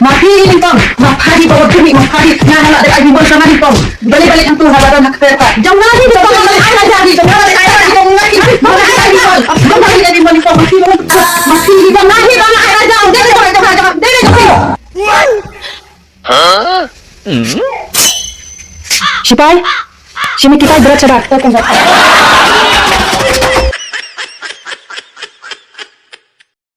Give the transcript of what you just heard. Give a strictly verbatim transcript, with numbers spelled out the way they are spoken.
Ma phi nyngkong, ma pha hi ba wat kynni, ma pha hi. Nga nga la dep ai bimbon sha nga nyngkong. Balei balei hangtu ha baran ha kper ka. Jong nga hi ba wat ai raja hi, jong nga la dep ai raja, jong nga hi. Jong nga hi ai bimbon, jong nga hi ai bimbon nyngkong. Ma phi, ma phi hi ba nga hi ba nga ai raja. Dei dei dei dei dei dei. Sipai, simi kitai berat sabar.